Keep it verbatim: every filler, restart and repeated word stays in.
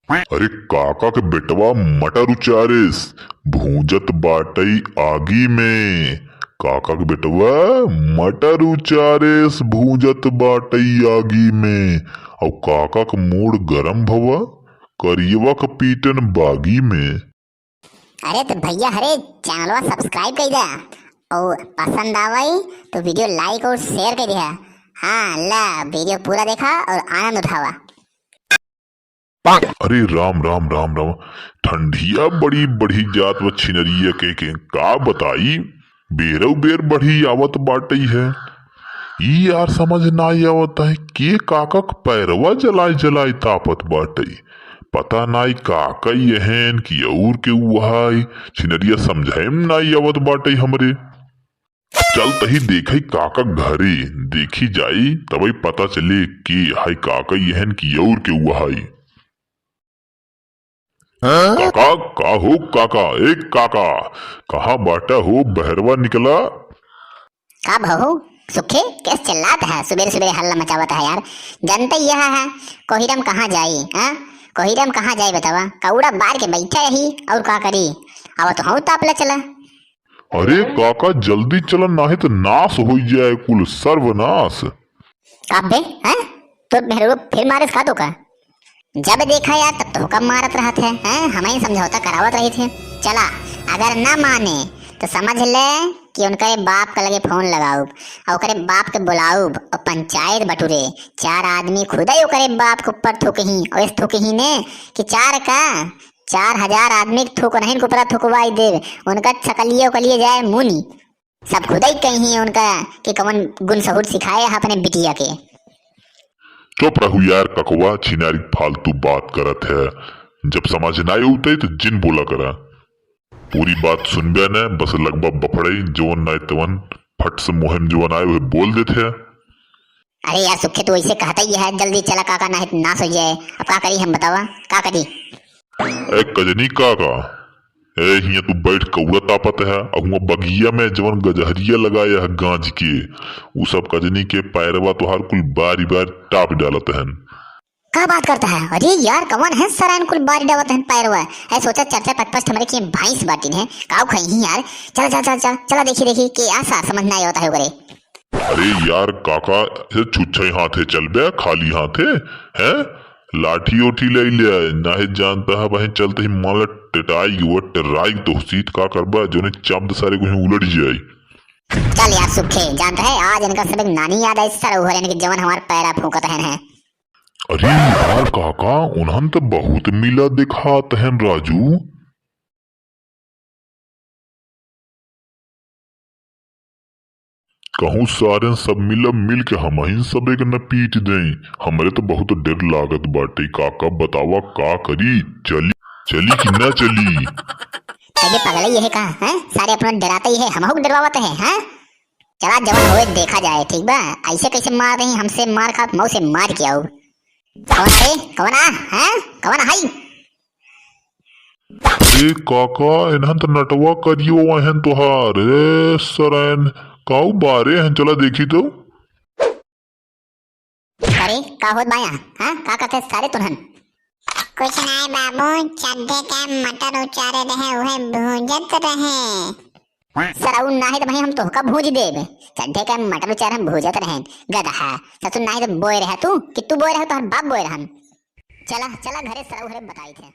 अरे काका के बेटवा मटर उचारेस, भूंजत बाटई आगी में। काका के बेटवा मटर उचारेस, भूंजत बाटई आगी में। अउ काका के मूड़ गरम भवा, करियवा के पीटन बागी में। अरे तो भैया, हरे चैनलवा subscribe कर दे, और पसंद आवई तो video like और share कर दे। हाँ, ला video पूरा देखा और आनंद उठावा। अरे राम राम राम राम, ठंडिया बड़ी बढ़ी जात बा छिनरिया के, के का बताई, बेरउ बेर बढ़ी आवत बाटई है। ई यार समझ नाई आवत है के काका के पैरवा जलाए जलाए तापत बाटई। पता नाई काका यहन कि और के उहाई, छिनरिया समझे में नाई आवत बाटई हमरे। चल तही देखई काका घरे, देखी जाई, तबई पता चले के हाई काका यहन की और के उहाई। हाँ? काका, का हो काका, ए काका, कहाँ बाटा हो, बहरवा निकला। का भऊ, सुखे, कैस चिल्लात है, सुबेरे सुबेरे हल्ला मचावत है यार। जनते यह है, कोहिरम कहाँ जाई, हाँ? कोहिरम कहाँ जाई बतावा, कौड़ा बार के बैठा रही और का करी। अब तो हूँ तापला चला। अरे काका, जल्दी चला, नाहीं तो नाश होई जाए कुल, सर्वनाश। का बे, हैं? तोर मेहरवा फिर मारेस का तोका? जब देखा यार, तब तोका मारत रहत है, हैं? हमहीं समझौता करावत रहित है। चला, अगर ना माने, तो समझ ले कि उनकरे बाप के लगे फोन लगाउब, और ओकरे बाप के बुलाउब, और पंचायत बटुरे, चार आदमी खुदई ओकरे बाप के ऊपर थूकही, और ऐस थूकही ने कि चार का, चार हजार आदमी के थूक नहीं, ऊपरा थुकवाई देब, उनका छकलिया उकलिया जाए मुनी। सब खुदई कही उनका कि कवन गुण सहूर सिखाए है अपने बिटिया के। चुप रहू यार ककवा, छिनारी फालतू बात करत है। जब समझ नाई उतई तो जिन बोला करा। पूरी बात सुनबे न, बस लगबा बफड़ई, जवन नाई तवन फट से मुँह में जवन आए उहे बोल देत है। अरे यार सुखे, तू ऐसे कहता ही है, जल्दी चला काका, नाहीं तो नाश हो जाए। अब का करी हम, बतावा का करी? ए कजनी काका, ए हियाँ तू बैठ कौड़ा तापत है, अहुआ बगिया में जवन गजहरिया लगाया है गांज के, उ सब कजनी के पैरवा तोहार कुल बारी बार टाप डालत हन। का बात करता है? अरे यार, कवन है सरायन कुल बारी डालत हन पैरवा? ऐ सोचा, चार चार पाँच पाँच हमरे के भैंस बाटिन है, काऊ खाई ही यार। चला, चला, चला, चला, चला, देखी, देखी, के आसा समझ ना आवत है ओकरे। अरे यार काका, ये छुच्छे हाथे चलबे, खाली हाथे, हैं? लाठी ओठी ले ले, नाहीं जानता है बहन, चलते ही माला टेटाई वो टेराई तो सीत का करबा, जोने चाप दे सारे को ही उलट जाई। चल यार सुखे, जानता है आज इनका सब एक नानी याद आई, सर उहर इनके जवन हमार पैरा फूंकत हन है। अरे यार काका, उन्हन तो बहुत मिला दिखात हन राजू। कहूँ सारेन सब मिला मिल के हमहिन सब एक न पीट देई। हमरे तो बहुत डर लागत बाटे। काका बतावा का करी, चली, चली कि ना चली? पहले पगला ये है का, हैं? सारे अपना डराते ही है, हमहू के डरवावत है, हैं? चला जवन होए देखा जाए, ठीक बा? ऐसे कैसे मार रही हमसे, मार खा मऊ से मार के आऊ। कौन है? कौन आ? हैं? कौन आई? ए काका, इन्हन त नटवा करियो वहन तोहार। ए सरैन, काऊ बारे हन, चला देखी तो। अरे, का होत बाया? हाँ, का कहते सारे तुनहन? कुछ नाय बाबू, चड्ढे के मटर उचारे रहे, उहे भूंजत रहे। सरऊ नाहीं त भाई हम तोहका भूंज देब। चड्ढे के मटर उचारे हम भूंजत रहेन। गदहा, ससुर नाहीं त बोए रहे तू, कि तू बोए रहे, तोहर बाप बोए रहन। चला, चला घरे सरऊ हरे बताई थे।